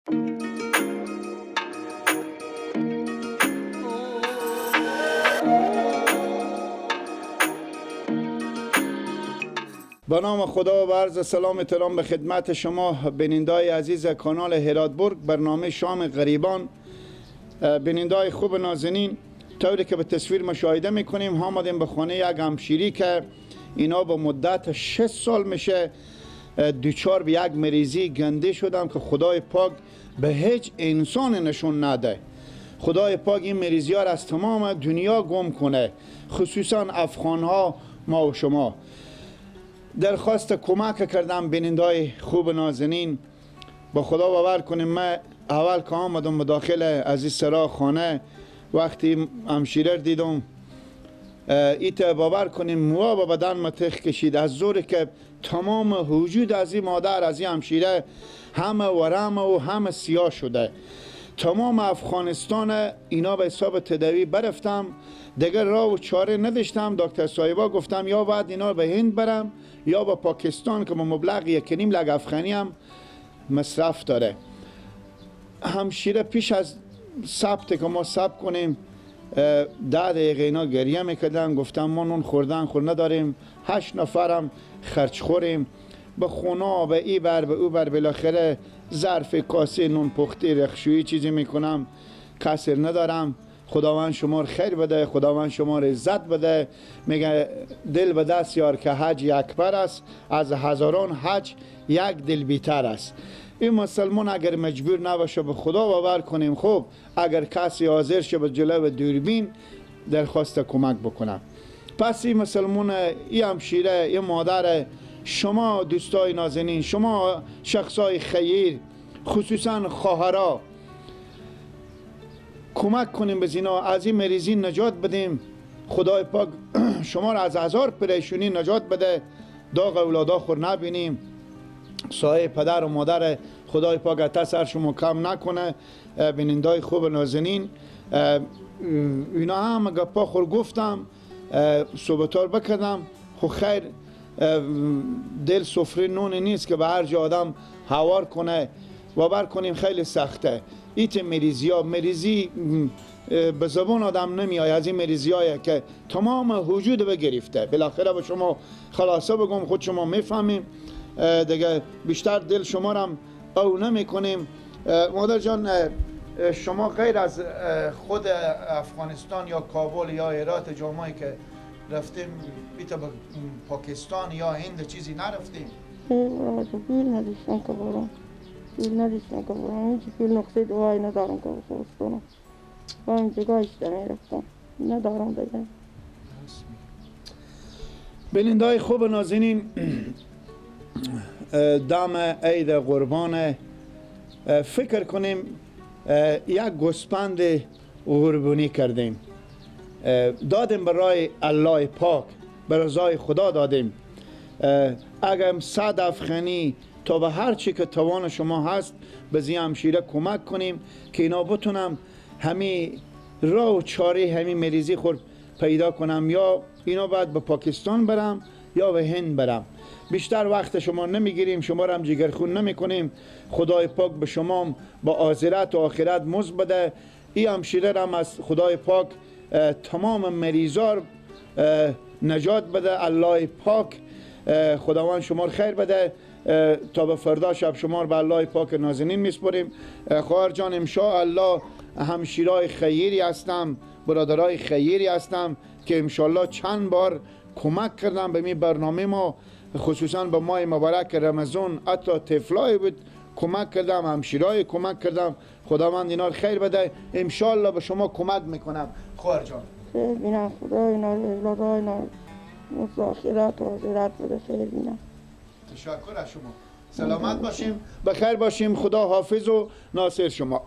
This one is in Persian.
با نام خدا و عرض سلام احترام به خدمت شما بینندای عزیز کانال هراتبرگ، برنامه شام غریبان. بینندای خوب نازنین، طوری که به تصویر مشاهده میکنیم آمدیم به خانه یک همشیری که اینا به مدت 6 سال میشه دچار به یک مریضی گنده شدم که خدای پاک به هیچ انسان نشون نده. خدای پاک این مریضی ها از تمام دنیا گم کنه، خصوصا افغان ها. ما و شما درخواست کمک کردم بینندای خوب نازنین. با خدا باور کنیم من اول که آمدم به داخل از سرا خانه، وقتی همشیره دیدم ایت باور کنیم موا با بدن ما تخ کشید از زور که تمام وجود از این مادر از این همشیره همه ورم و همه سیاه شده. تمام افغانستان اینا به حساب تداوی برفتم، دیگه راه و چاره نداشتم. دکتر صاحبا گفتم یا باید اینا به هند برم یا به پاکستان که مبلغ 1.5 لک افغانی هم مصرف داره. همشیره پیش از ثبت که ما ثبت کنیم 10 دقیقه اینا گریه میکردن، گفتم ما نون خوردن خور نداریم، 8 نفرم خرج خوریم، به خونه به ای بر به او بر، بالاخره ظرف کاسه نون پخته رخشویی چیزی میکنم، کسر ندارم. خداوند شما رو خیر بده، خداوند شما رو عزت بده. میگه دل به دست یار که حج اکبر است، از هزاران حج یک دل بیتر است. این مسلمان اگر مجبور نباشه به خدا باور کنیم، خب اگر کسی حاضر شه به جلو دوربین درخواست کمک بکنه، پس این مسلمان، این همشیره، این مادر، شما دوستای نازنین، شما شخصای خیر، خصوصا خواهرا، کمک کنیم به اینا، از این مریضی نجات بدیم. خدای پاک شما را از هزار پریشونی نجات بده. داغ اولادا خور نبینیم، سایه پدر و مادر خدای پاک حتی سر شما کم نکنه. بینندای خوب نازنین، اینا هم گپا خور گفتم، صحبتار بکردم. خب خیر، دل سفره نون نیست که به هر جا آدم هوار کنه. باور کنیم خیلی سخته. ایت مریضی ها، مریضی به زبان آدم نمیآید، از این مریضی هایی که تمام وجود بگرفته. بالاخره به شما خلاصه بگم، خود شما میفهمیم دیگه، بیشتر دل شما را هم او نمی کنیم. مادر جان، شما غیر از خود افغانستان یا کابل یا هرات جامعه که رفتیم، بیتا به پاکستان یا هند چیزی نرفتیم؟ پول نداشتم که برم، پول نداشتم که برم، هیچ پول نقطه دوایی ندارم که بخورم. با اینجا گاهیشته میرفتم، ندارم دیگه. بینندای خوب نازنین، دم عید قربان فکر کنیم یک گوسفند قربانی کردیم، دادیم برای الله پاک، به رضای خدا دادیم. اگر 100 افغانی تا به هر چی که توان شما هست به زی همشیره کمک کنیم که اینا بتونم همی راه و چاره همی مریضی خود پیدا کنم، یا اینا باید به پاکستان برم یا به هند برم. بیشتر وقت شما نمیگیریم، شما را هم جگرخون نمیکنیم. خدای پاک به شما با آزرت و آخرت مزد بده. این همشیره را هم از خدای پاک تمام مریضا نجات بده. الله پاک خداوند شما رو خیر بده. تا به فردا شب شما رو به الله پاک نازنین میسپریم. خواهر جان، انشاءالله همشیرای خیری هستم، برادرای خیری هستم که انشاءالله چند بار کمک کردم به می برنامه ما، خصوصا به ماه مبارک رمضان، حتی طفلای بود کمک کردم، همشیرای کمک کردم. خداوند اینا رو خیر بده. انشاءالله به شما کمک میکنم خواهر جان. خیر بینم خدا اینا رو، اولادای اینا رو آخرت و آخرت بده، خیر بینم. تشکر از شما. سلامت باشیم، بخیر باشیم. خدا حافظ و ناصر شما.